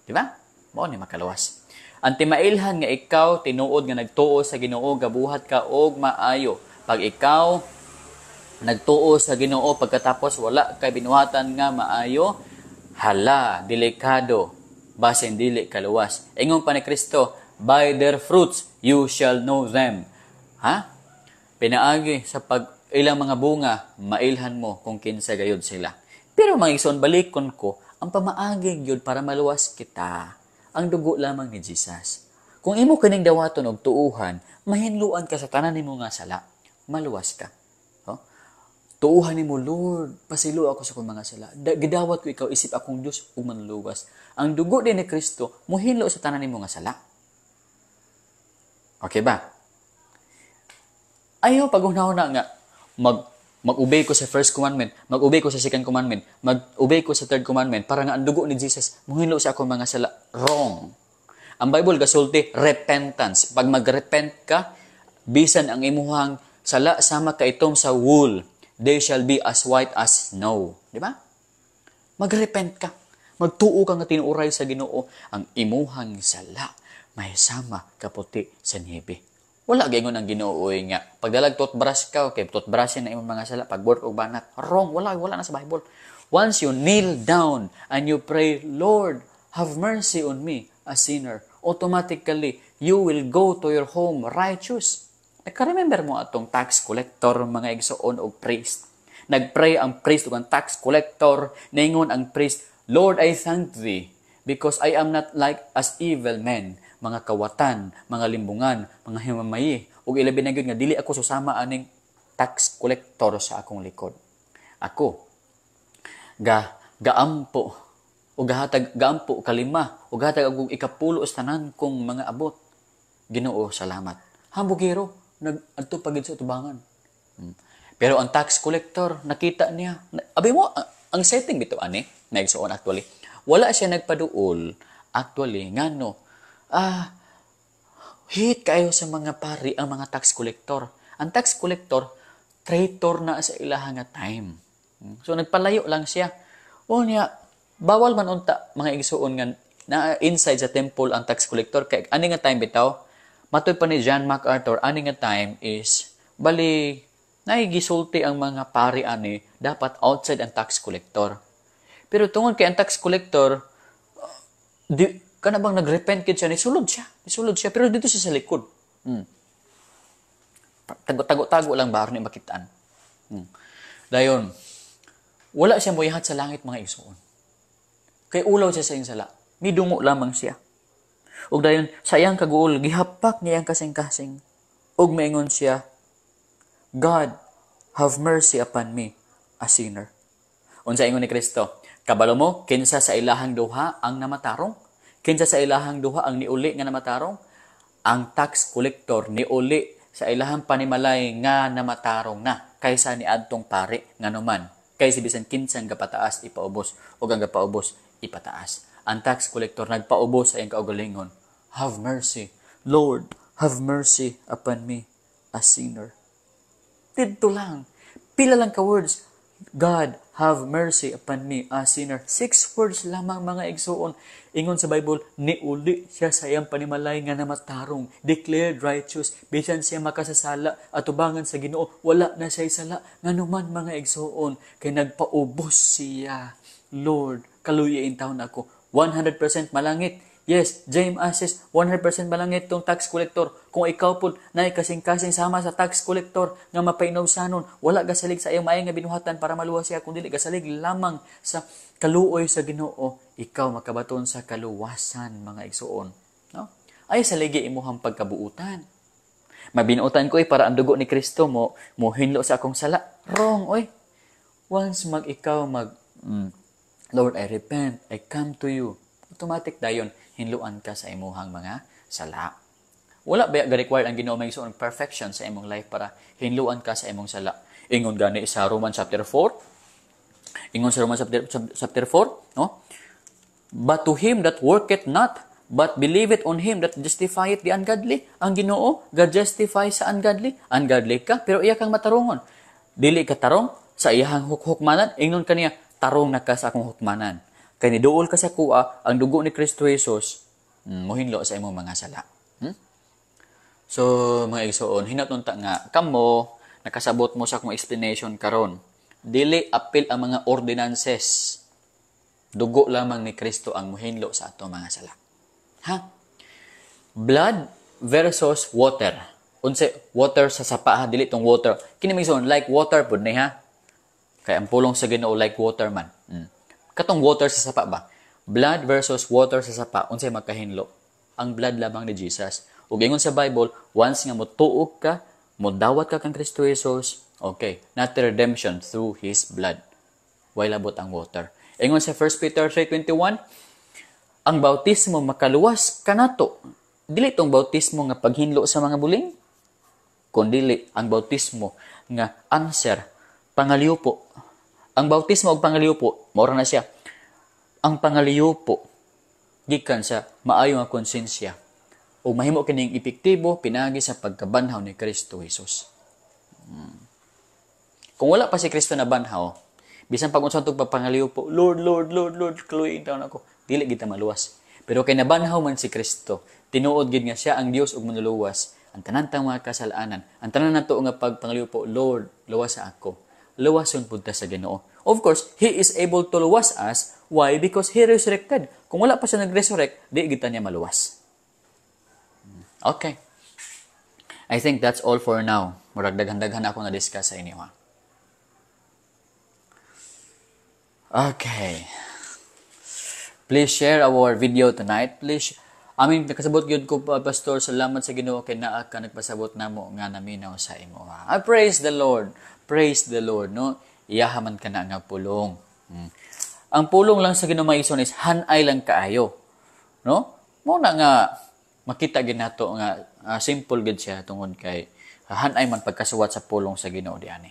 Di ba? Mao ni makaluwas. Ang timailhan nga ikaw tinuod nga nagtuo sa Ginoo, gabuhat ka og maayo. Pag ikaw nagtuo sa Ginoo pagkatapos wala kay binuhatan nga maayo, hala, delikado, basin dili kaluwas. Ingon pa ni Kristo, "By their fruits you shall know them." Ha? Pinaagi sa pag ilang mga bunga, mailhan mo kung kinsa gayud sila. Pero mga igsoon, balikon ko, ang pamaagi gyud para maluwas kita, ang dugo lamang ni Jesus. Kung imo kining dawaton og tuuhan, mahinluan ka sa tanan nimo nga sala, maluwas ka. Oh? Tuuhan nimo, "Lord, pasaylo ako sa akong mga sala. Gidawat ko ikaw isip akong Dios ug manluluwas." Ang dugo din ni Kristo muhinlo sa tanan nimo nga sala. Okay ba? Ayaw paghunahuna nga mag-obey ko sa first commandment, mag-obey ko sa second commandment, mag-obey ko sa third commandment para nga ang dugo ni Jesus muhinlo sa akong mga sala. Wrong. Ang Bible gasulti repentance. Pag mag-repent ka, bisan ang imuhang sala sama kaitom sa wool, they shall be as white as snow. Di ba? Mag-repent ka. Magtuo ka nga tinuoray sa Ginoo ang imuhang sala may sama kaputi sa niebe. Wala gaingon ang Ginoo nga pagdalag toothbrush ka, okay, toothbrush na imong mga sala pag work og banat. Wrong, wala wala na sa Bible. Once you kneel down and you pray, "Lord, have mercy on me, a sinner," automatically you will go to your home righteous. Naka-remember mo atong tax collector, mga igsoon, og priest? Nagpray ang priest ug ang tax collector, ningon ang priest, "Lord, I thank thee because I am not like as evil men, mga kawatan, mga limbungan, mga himamayi, ug ilabi na gyud nga dili ako susama aning tax collector sa akong likod. Ako ga gaampo o gahatag gaampo kalima o gahatag og ikapulo sa tanan kong mga abot. Ginoo, salamat." Hambugero nag adto pa gid sa tubangan. Pero ang tax collector, nakita niya. Abi mo, ang setting bitaw ani, naigsoon actually. Wala siya nagpaduol actually ngano hate kayo sa mga pari ang mga tax collector. Ang tax collector, traitor na sa ilaha nga time. So nagpalayo lang siya. O niya, bawal man unta, mga igsuon, nga na inside sa temple ang tax collector kay ani nga time bitaw, matoy pa ni John MacArthur, ani nga time is bali naigisulti ang mga pari ani dapat outside ang tax collector. Pero tungod kay ang tax collector di, Kana bang nagrepent kid siya, nisulod siya. Nisulod siya, pero dito siya sa likod. Tago-tago-tago lang ba, aron ni makitaan. Dayon, wala siya moyahat sa langit, mga igsuon. Kay ulaw siya sa iyang sala. Midungo lamang siya. Ug dayon, sa iyang kaguol, gihapak niya ang kasing-kasing. Ug maingon siya, "God, have mercy upon me, a sinner." Unsa ingon ni Kristo? "Kabalo mo, kinsa sa ilahang duha ang namatarong? Kinsa sa ilahang duha ang niuli nga namatarong?" Ang tax collector niuli sa ilahang panimalay nga namatarong na kaysa ni adtong pari, nganuman kay si bisan kinsang gapataas ipaubos ug ang gapaubos ipataas. Ang tax collector nagpaubos sa iyang kaugalingon. "Have mercy, Lord, have mercy upon me, a sinner." Didto lang. Pila lang ka words. "God, have mercy upon me, a sinner." Six words lamang, mga igsuon. Ingon sa Bible, niuli siya sa iyang panimalay nga namatarong, declared righteous, bisan siya makasasala, atubangan sa Ginoo, wala na siya sala. Nganuman, mga igsuon, kay nagpaubos siya. "Lord, kaluya taon ako." 100% malangit. Yes, James Assis, 100% malangit tong tax collector. Kung ikaw po na kasing-kasing sama sa tax collector nga mapainawsanon, wala gasalig sa iyong maayong nga binuhatan para maluwas siya, kundi gasalig lamang sa kaluoy sa Ginoo, ikaw makabaton sa kaluwasan, mga igsuon. No? Ay saligi imuhang pagkabuutan. "Mabinuutan ko eh para ang dugo ni Kristo mo mohinlo sa akong sala." Wrong, oy. Once mag ikaw mag "Lord, I repent, I come to you." Automatic dayon hinluan ka sa imuhang mga sala. Wala ba ga-require ang Ginoo, mga igsoon, perfection sa imong life para hinluan ka sa imong sala? Ingon gani sa Romans chapter 4. Ingon sa Romans chapter 4, no? "But to him that worketh not, but believeth on him that justifieth the ungodly." Ang Ginoo God justify sa ungodly. Ungodly ka pero iya kang matarungon. Dili ka tarong sa iyahang hukhukmanan, ingnon kaniya, "Tarong na ka sa akong hukmanan. Kay niduol ka sa kuha, ang dugo ni Kristo Jesus, mohinlo sa imong mga sala." So, mga igsoon, hinat unta nga kamo nakasabot mo sa akong explanation karon. Dili apil ang mga ordinances. Dugo lamang ni Kristo ang mohinlo sa ato mga sala. Ha? Blood versus water. Unsa water sa sapa ha, dili tong water. Kini, mga igsoon, like water pud ni ha. Kay ang pulong sa Ginoo like water man. Katong water sa sapa ba? Blood versus water sa sapa, unsay magkahinlo? Ang blood lamang ni Jesus. Ug ingon sa Bible, once nga motuog ka, modawat ka kang Kristo Jesus, okay, not redemption through His blood. Way labot ang water. Ingon sa 1 Peter 3:21, ang bautismo makaluwas kanato. Dili tong bautismo nga paghinlo sa mga buling, kundili ang bautismo nga answer, pangaliupo. Ang bautismo ug pangaliupo, mao na siya. Ang pangaliupo gikan sa maayo nga konsensya ug mahimo kining epektibo pinagi sa pagkabanhaw ni Kristo Jesus. Kung wala pa si Kristo na banhaw, bisan pag unsa tong pagpangaliupo, "Lord, Lord, Lord, Lord, kaluoy taon ako," dili kita maluwas. Pero kay nabanhaw man si Kristo, tinuod gid nga siya ang Dios ug manluluwas. Ang tanan tang mga kasalanan, ang tanan nato nga pagpangaliupo, "Lord, luwas sa ako." Luwason pud ta sa Ginoo. Of course, He is able to luwas us. Why? Because He resurrected. Kung wala pa siya nag-resurrect, di kita niya maluwas. Okay. I think that's all for now. Murag daghan-daghan ako na-discuss sa inyo. Ha? Okay. Please share our video tonight. Please. I mean, nakasabot gyud ko pa, Pastor. Salamat sa Ginoo kay naa ka nagpasabot namo nga naminaw sa imo. I praise the Lord. Praise the Lord, no? Iyaha man ka na nga pulong. Ang pulong lang sa Ginoo, mga is hanay lang kaayo. No? Mo na nga makita gid nato nga simple gid siya tungod kay hanay man pagkasuwat sa pulong sa Ginoo diani.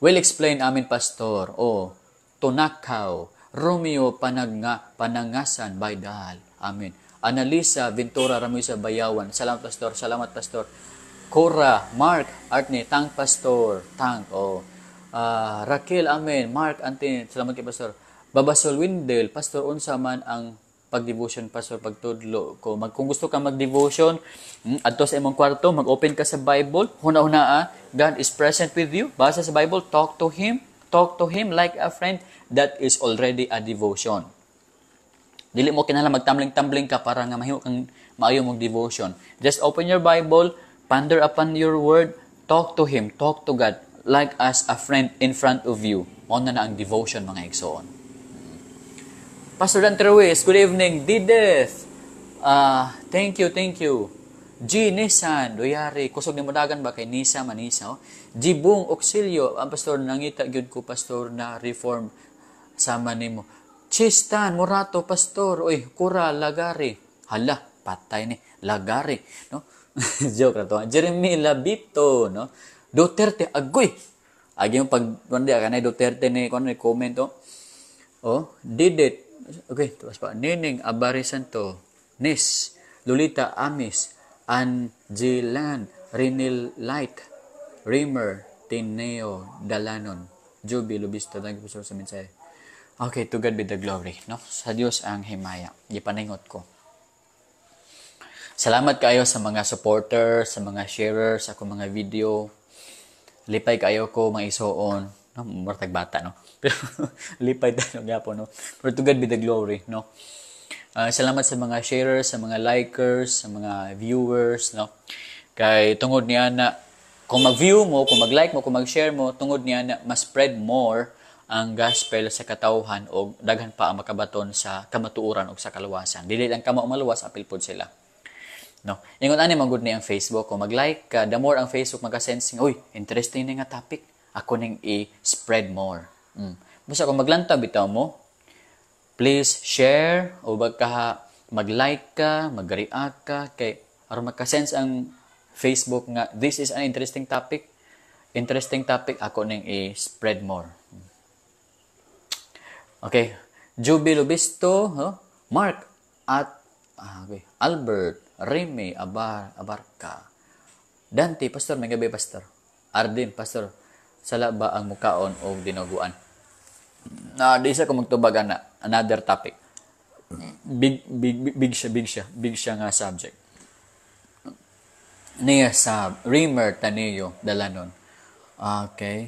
Will explain amin, Pastor. Oh, Tunakaw, Romeo Panagnga, Panangasan Baydal. Amen. Analisa Ventura Ramoy Bayawan. Salamat, Pastor. Salamat, Pastor. Cora, Mark, Artne, Tang Pastor, Tang, oh. Raquel, amen. Mark, Ante, salamat kay Pastor. Babasol Windel, "Pastor, unsa man ang pag-devotion, Pastor, pagtudlo ko?" Kung gusto ka mag-devotion, adto sa imong kwarto, mag-open ka sa Bible, huna-huna, God is present with you. Basa sa Bible, talk to Him. Talk to Him like a friend. That is already a devotion. Dili mo kinahanglan magtambling-tambling ka para nga mahimo kang maayo mong devotion. Just open your Bible, ponder upon your word, talk to Him, talk to God like as a friend in front of you. Mao na na ang devotion, mga igsoon. Pastor Dante Ruiz, good evening. Didith, thank you, thank you. G. Nissan, Duyari, kusog ni Mudagan ba kay Nisa Manisa. Oh. G. Bung Auxilio, ang pastor, nangita gyud ko, pastor, na reform sama nimo. Chistan, Morato, pastor, oy, Kura, Lagari. Hala, patay ni, Lagari, no? Joke ra to. Jeremy Labito, no? Duterte, agoy. Agi mo pag kundi kanay Duterte ni kuno ni comment, oh. Oh, did it. Okay, tapos pa. Nining Abarisanto, Nis, Lolita Amis, Angelan, Renil Light, Rimer, Tineo, Dalanon, Juby Lubista. Thank you sa mensahe. Okay, to God be the glory, no? Sa Dios ang himaya. Gipaningot ko. Salamat kayo sa mga supporters, sa mga sharers, sa akong mga video. Lipay kayo ko mga isuon, no? Murtag bata, no? Pero lipay tayo gyapon, no? Pero to God be the glory, no? Salamat sa mga sharers, sa mga likers, sa mga viewers, no? Kay tungod niya na kung mag-view mo, kung mag-like mo, kung mag-share mo, tungod niya na mas-spread more ang gospel sa katawhan o daghan pa ang makabaton sa kamatuoran o sa kaluwasan. Dili lang kamo maluwas, apil pod sila. No. Ingon ani man gud ni ang Facebook, kung mag-like ka, the more ang Facebook maka-sense, uy, interesting ni nga topic, ako ning i-spread more. Basta kung maglantaw bitaw mo, please share o baka mag-like ka, mag-react ka kay aron maka-sense ang Facebook nga this is an interesting topic. Interesting topic, ako ning i-spread more. Okay. Juby Lubisto, huh? Mark at okay. Albert Remy Abarca. Dante, pastor, may gabi, pastor. Ardin, pastor, sala ba ang mukaon o dinuguan? Na di sa ko magtubag ana, another topic. Big big big, big siya, big siya, big siya nga subject. Niya sa Rimer Taneo Dalanon. Okay.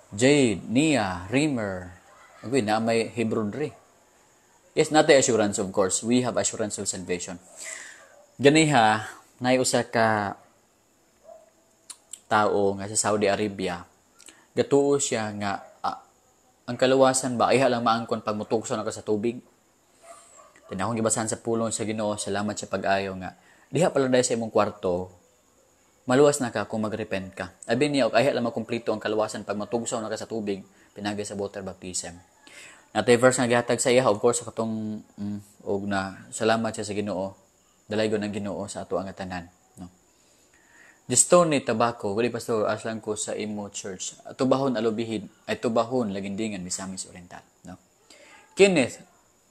Jade, Nia, Rimer. Okay, na may Hebrew dre. Yes, natay assurance, of course. We have assurance of salvation. Ganiha, nay usa ka tao nga sa Saudi Arabia. Gatuo siya nga ang kaluwasan ba ay lang maangkon pag mutugso na ka sa tubig. Then akong gibasahan sa pulong sa Ginoo, salamat sa pag-ayo nga diha pa lang dahil sa imong kwarto, maluwas na ka kung magrepent ka. Abi niya, og ayha lang makumplito ang kaluwasan pag matugsaw na ka sa tubig, pinagi sa water baptism. Natay verse nga gihatag sa iya, of course, sa katong og na salamat siya sa Ginoo. Dalaygon ang Ginoo sa ato ang tanan, no. Distone Tabako, wali pastor, aslan ko sa imo church. Tubahon Alubihid, ay Tubahon Lagindingan, Misamis Oriental, no. Kenneth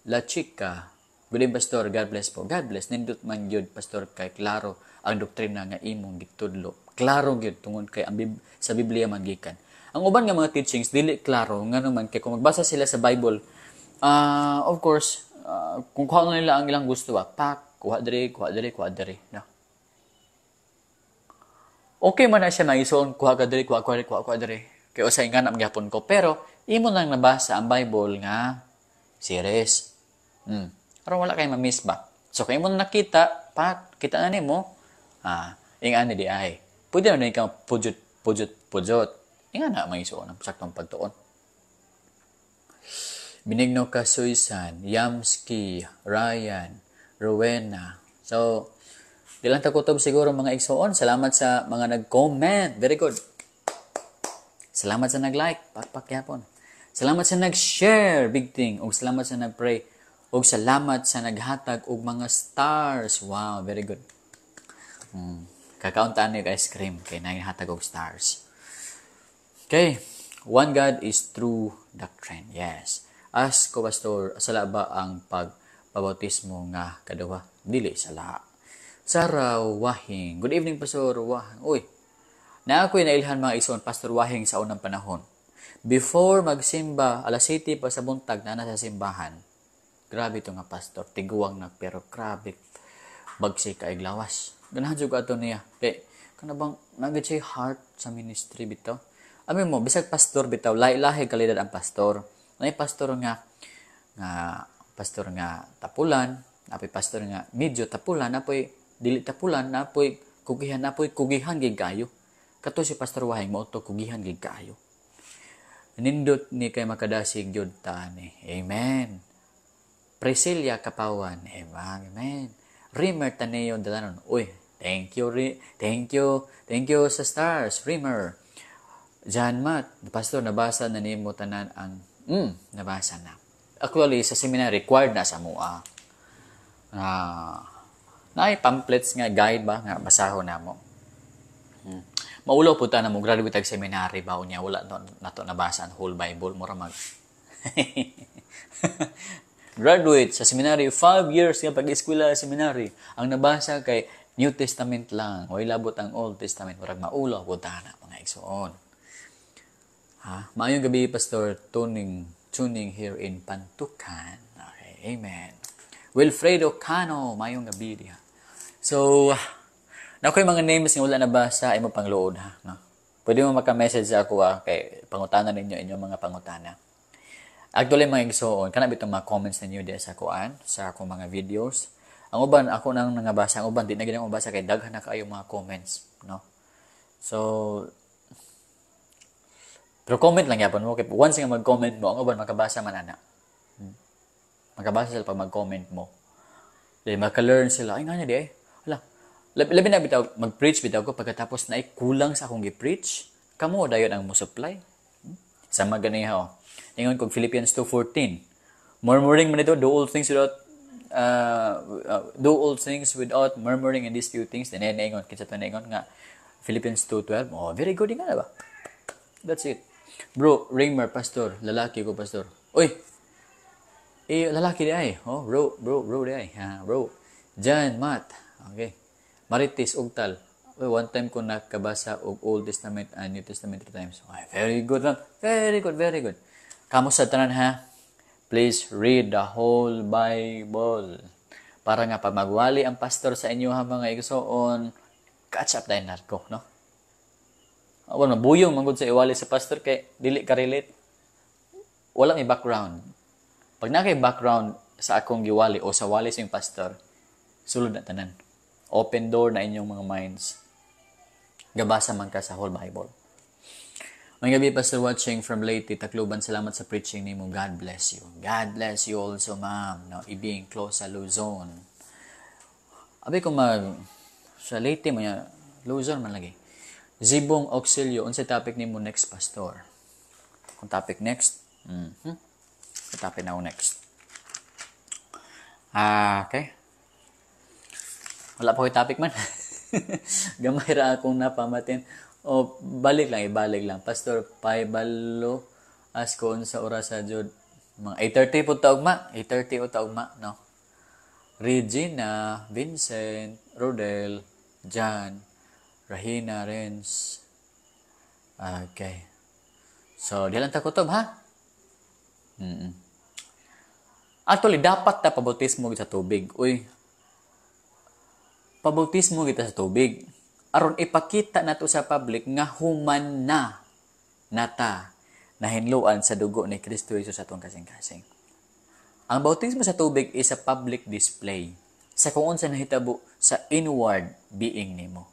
La Chica, good evening, pastor, God bless po. God bless, nindot man gyud, pastor, kay klaro ang doktrina nga imong gitudlo. Klaro gyud tungod kay ang sa Biblia man gikan. Ang uban nga mga teachings dili klaro ngano man kay kung magbasa sila sa Bible, of course, kung kuha nila ang ilang gusto ba, pak, kuha diri, kuha diri, kuha diri, no. Okay man na siya maison, kuha ka diri, kuha kuha kuha kuha diri. Kay usay nga na gyapon ko, pero imo lang nabasa ang Bible nga series. Aron wala kay ma-miss ba. So kung imo na nakita, pak, kita na nimo, ing ani di ay. Pwede na ikaw pujot, pujot, pujot. Inga na maisuon ang saktong pagtuon. Benigno Kasuisan, Yamski, Ryan, Rowena. So, di lang takutob siguro mga igsoon. Salamat sa mga nag-comment. Very good. Salamat sa nag-like. Pakpak yapon. Salamat sa nag-share. Big thing. Og salamat sa nag-pray. Og salamat sa naghatag og mga stars. Wow, very good. Kakauntaan niyo ice cream kay naghatag og stars. Okay. One God is true doctrine. Yes. As ko pastor, sala ba ang pagpabautismo nga kaduha? Dili sala. Sarah Wahing. Good evening, Pastor Wahing. Uy, na ako'y nailhan mga ison, Pastor Wahing, sa unang panahon. Before magsimba, alas 7 pa sa buntag na nasa simbahan. Grabe ito nga pastor, tiguang na pero grabe bagsik kay glawas. Ganahan jud ato niya. Kay kana bang nagit siya heart sa ministry bitaw. Ami mo bisag pastor bitaw, lahi-lahi kalidad ang pastor. Nay pastor nga nga pastor nga tapulan, napoy pastor nga medyo tapulan, napoy dili tapulan, napoy kugihan, napoy kugihan gid kaayo. Kato si Pastor Wahing mao to, kugihan gid kaayo. Nindot ni kay makadasig jud ta ni. Amen. Priscilla Kapawan. Amen. Rimer Taneo Dalanon. Uy, thank you, thank you, thank you sa stars, Rimer. John Matt, Pastor, nabasa na nimo tanan ang, nabasa na. Actually, sa seminary, required na sa mua. Naay pamphlets nga guide ba, nga basahon na mo. Maulaw po ta na mo graduate tag seminary ba niya wala no, nato nabasa ang whole Bible, mura mag graduate sa seminary, 5 years nga pag-eskwela sa seminary, ang nabasa kay New Testament lang, way labot ang Old Testament, murag maulaw po ta na, mga igsoon. Ha? Maayong gabi, Pastor, tuning here in Pantukan. Okay, amen. Wilfredo Cano, maayong gabi diha. So, na ko'y mga names nga wala nabasa, ay mo pangluod ha. No? Pwede mo maka-message sa ako ha, kay pangutana ninyo inyong mga pangutana. Actually, mga igsoon, kana bitong mga comments ninyo diya sa kuan, sa akong mga videos. Ang uban ako nang nangabasa, ang uban di na gid ako mabasa kay daghan na kaayo mga comments, no? So, pero comment lang yapon mo kay once nga mag-comment mo, ang uban makabasa man ana. Makabasa sila pag mag-comment mo. Dili maka-learn sila. Ay nga niya di ay. Hala. Labi na bitaw mag-preach bitaw ko pagkatapos na ay kulang sa akong gi-preach, kamo dayon ang mo-supply. Sama ganiha oh. Ingon kog Philippians 2:14. Murmuring man ito, do all things without murmuring and disputing. Then ingon kinsa to ingon nga Philippians 2:12. Oh, very good nga ba? That's it. Bro, Raymer, pastor, lalaki ko, pastor. Uy. Eh, lalaki di ay. Oh, bro, bro, bro di ay. Ha, bro. John, Matt. Okay. Marites Ugtal. Uy, one time ko nakabasa og Old Testament and New Testament three times. Okay, very good lang. Very good, very good. Kamo sa tanan ha. Please read the whole Bible. Para nga pag magwali ang pastor sa inyo ha, mga igsoon, catch up dahil narko, no? Awan, mabuyong manggod sa iwali sa pastor kay dili ka relate. Wala may background. Pag na kay background sa akong giwali o sa wali sa inyong pastor, sulod na tanan. Open door na inyong mga minds. Gabasa man ka sa whole Bible. May gabi, Pastor, watching from Leyte, Tacloban. Salamat sa preaching nimo. God bless you. God bless you also, ma'am. No, ibing close sa Luzon. Abi ko mag sa Leyte mo niya, Luzon man lagi. Zibong Auxilio, unsay topic nimo next, Pastor? Kung topic next? Kung topic na ako next. Ah, okay. Wala pa ko'y topic man. Gamay ra akong napamatin. O, balik lang, ibalik lang. Pastor, paibalo as ko sa oras sa jud. Mga 8:30 po ta ugma. 8:30 o ta ugma, no? Regina, Vincent, Rodel, John, Rahina, Renz. Okay. So, di lang ta kutob, ha? Actually, dapat ta pabautismo sa tubig. Uy, pabautismo kita sa tubig. Aron ipakita nato sa public nga human na nata nahinluan sa dugo ni Kristo Jesus sa atong kasing-kasing. Ang bautismo sa tubig is a public display sa kung unsa nahitabo sa inward being nimo.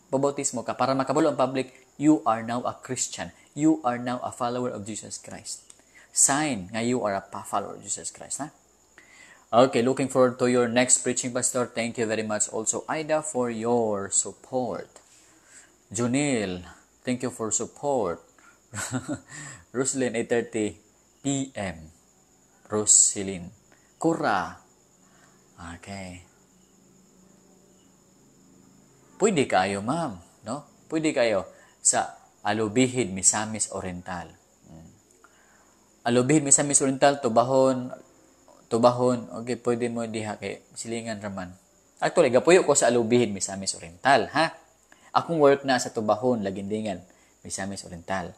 Pabautismo ka para makabalo ang public, you are now a Christian. You are now a follower of Jesus Christ. Sign nga you are a follower of Jesus Christ, ha? Okay, looking forward to your next preaching, Pastor. Thank you very much also, Ida, for your support. Junil, thank you for support. Roslyn, 8:30 p.m. Roselyn. Kura. Okay. Pwede kayo, ma'am. No? Pwede kayo sa Alubihid, Misamis Oriental. Alubihid, Misamis Oriental, Tubahon, Tubahon, okay, pwede mo diha kay silingan raman. Actually, gapuyo ko sa Alubihid, Misamis Oriental, ha? Akong work na sa Tubahon, Lagindingan, Misamis Oriental.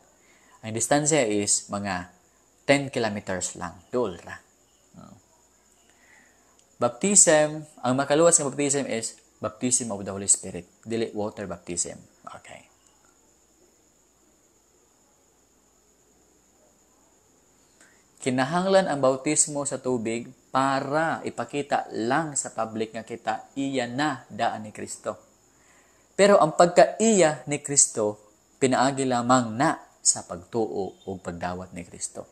Ang distansya is mga 10 kilometers lang. Dool ra. Oh. Baptism, ang makaluwas nga baptism is baptism of the Holy Spirit. Dili water baptism. Okay. Kinahanglan ang bautismo sa tubig para ipakita lang sa public nga kita iya na daan ni Kristo. Pero ang pagkaiya ni Kristo, pinaagi lamang na sa pagtuo o pagdawat ni Kristo.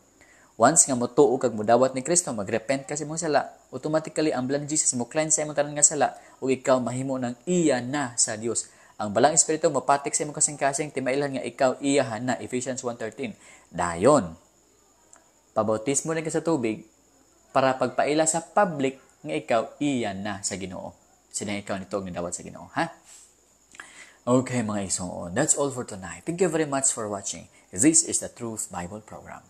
Once nga motuo kag modawat ni Kristo, magrepent ka sa imong sala, automatically ang blood ni Jesus mo cleanse sa imong tanan nga sala ug ikaw mahimo ng iya na sa Dios. Ang Balaang Espiritu mapatik sa imong kasing-kasing, timailhan nga ikaw iyahan na, Ephesians 1:13. Dayon, pabautismo na ka sa tubig para pagpaila sa public nga ikaw iya na sa Ginoo. Sina ikaw nito ang nidawat sa Ginoo, ha? Okay, mga igsoon, that's all for tonight. Thank you very much for watching. This is the Truth Bible Program.